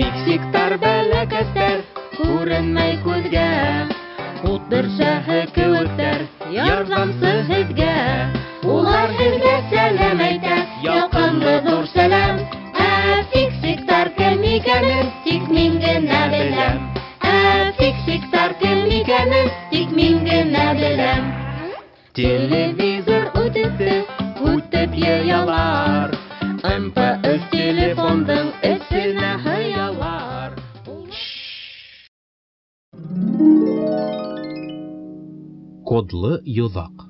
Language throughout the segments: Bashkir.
Фиксиктар бәләкәстәр күренмәй күҙгә, ут бөрсәһе кеүектәр ярҙамсы һеҙгә. Улар һеҙгә сәләм әйтә, ялҡынлы ҙур сәләм. Ә фиксиктар кем икәнен тик мин генә беләм. Ә фиксиктар кем икәнен тик мин генә беләм. Телевизор үтепте, үтеп йыялар. МПС телефондың эсенә һыялар. Кодлы йоҙаҡ.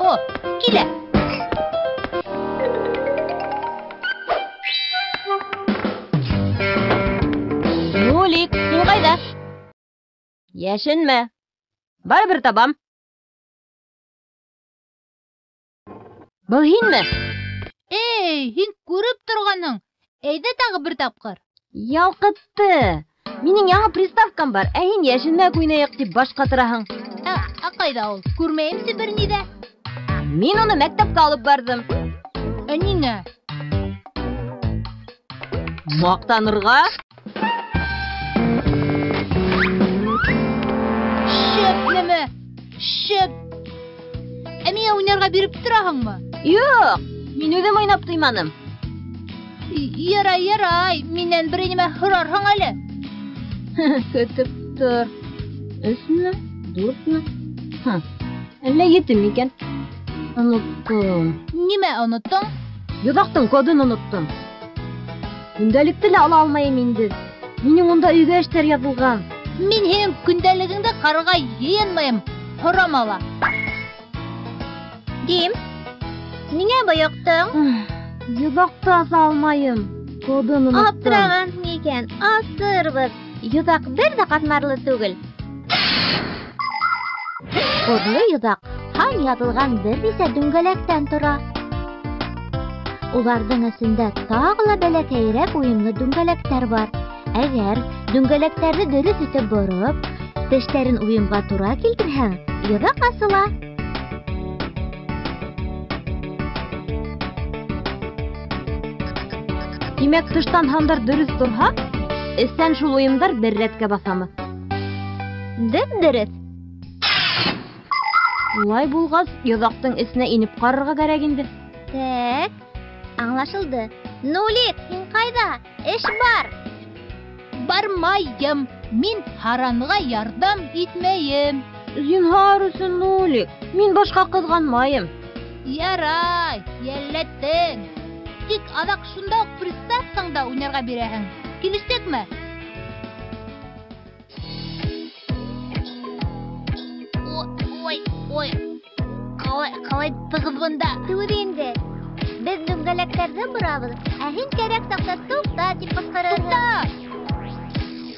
О, килә. Нулик, һин ҡайҙа? Йәшенмә. Барыбер табам. Был һинме? Эй, һин күреп торғанһың. Әйҙә тағы бер тапҡыр. Ялҡытты. Минең яңы приставкам бар, ә һин йәшенмәк уйнайыҡ тип баш ҡатыраһың. Ә ҡайҙа ул? Күрмәйемсе бер ни ҙә. Мин уны мәктәпкә алып барҙым. Ә ниңә? Маҡтанырға. Шәп нәмә! Шәп! Ә миңә уйнарға биреп тораһыңмы? Юҡ, мин үҙем уйнап туйманым. Ярай, ярай, минән берәй нәмә һорарһың әле. Көтөп тор. Өсмө, дүртме? Һа, әллә етеме икән? Оноттом. Нимә оноттоң? Йоҙаҡтың кодын оноттом. Көндәлекте лә ала алмайым инде. Минең унда өйгә эштәр яҙылған. Мин һинең көндәлегеңде ҡарарға йыйынмайым. Һорама ла. Дим, ниңә бойоҡтоң? Йоҙаҡты аса алмайым. Кодын оноттом. Аптырағанһың икән, асырбыҙ. Йоҙаҡ бер ҙә ҡатмарлы түгел. Кодлы йоҙаҡ һан яҙылған бер нисә дүңгәләктән тора. Уларҙың эсендә тағы ла бәләкәйерәк уйымлы дүңгәләктәр бар. Әгәр дүңгәләктәрҙе дөрөҫ итеп бороп, тештәрен уйымға тура килтерһәң, йоҙаҡ асыла. Тимәк, тыштан һандар дөрөҫ торһа, эстән шул уйымдар бер рәткә баҫамы? Дөп-дөрөҫ. Улай булғас, йоҙаҡтың эсенә инеп ҡарарға кәрәк инде. Тәк, аңлашылды. Нулик, һин ҡайҙа? Эш бар. Бармайым. Мин һаранға ярҙам итмәйем. Зинһар өсөн, Нулик, мин башҡа ҡыҙғанмайым. Ярай, йәлләттең. Тик аҙаҡ шунда уҡ приставкаңда уйнарға бирәһең. Килештекме? Ой, ой, ҡалай, ҡалай тығыҙ бында. Түҙ инде. Беҙ дүңгәләктәрҙе борабыҙ, ә һин кәрәк саҡта туҡта тип ҡысҡырырһың. Туҡта!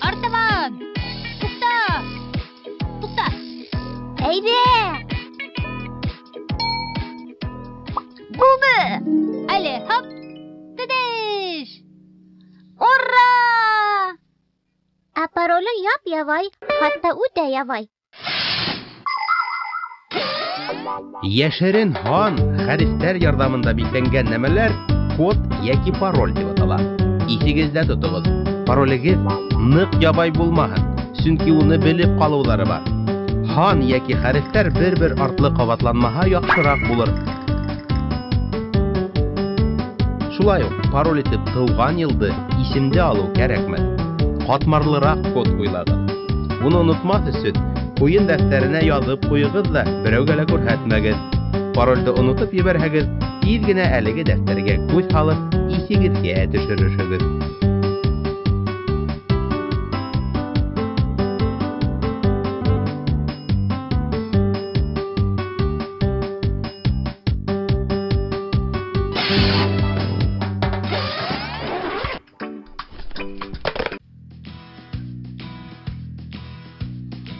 Артабан! Туҡта! Туҡта! Әйҙә! Булды! Әле, һап! Тәдәш! Ура! Ә паролең яп-ябай, хатта үтә ябай. Йәшерен һан хәрефтәр ярҙамында бикләнгән нәмәләр код йәки пароль тип атала. Иҫегеҙҙә тотоғоҙ, паролегеҙ ныҡ ябай булмаһын, сөнки уны белеп ҡалыуҙары бар. Һан йәки хәрефтәр бер-бер артлы ҡабатланмаһа яҡшыраҡ булыр. Шулай уҡ пароль итеп тыуған йылды исемде алыу кәрәкмәҫ. Ҡатмарлыраҡ код уйлағыҙ. Уны онотмаҫ өсөн ҡуйын дәфтәренә яҙып ҡуйығыҙ ҙа берәүгә лә күрһәтмәгеҙ. Паролде онотоп ебәрһәгеҙ, тиҙ генә әлеге дәфтәргә күҙ һалып, иҫегеҙгә төшөрөрһөгөҙ.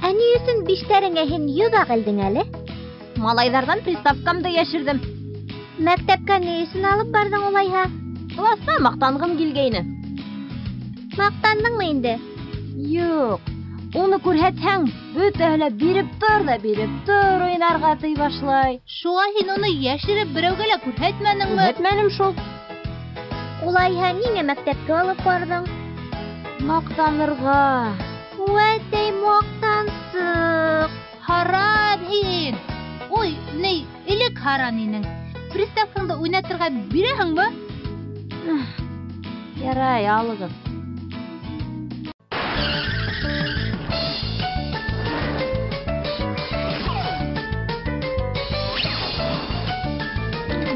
Ә ни өсөн биштәреңә һин йоҙаҡ элдең әле? Малайҙарҙан приставкамды йәшерҙем. Мәктәпкә ни өсөн алып барҙың улайһа? Класта маҡтанғым килгәйне. Маҡтандыңмы инде? Юҡ, Уны күрһәтһәң, бөтәһе лә биреп тор ҙа биреп тор уйнарға тый башлай. Шуға һин уны йәшереп берәүгә лә күрһәтмәнеңме? Күрһәтмәнем шул. Улайһа ниңә мәктәпкә алып барҙың? Маҡтанырға. Үәтәй маҡтансыҡ. Һаран һин. Ой, ни, элек һаран инең. Приставкаңды уйнатырға бирәһеңме? Ярай, алығыҙ.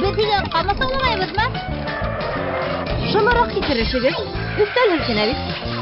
Беҙ һиңә ҡамасауламайбыҙмы? Шымыраҡ китерешегеҙ. Өҫтәл һелкенә бит.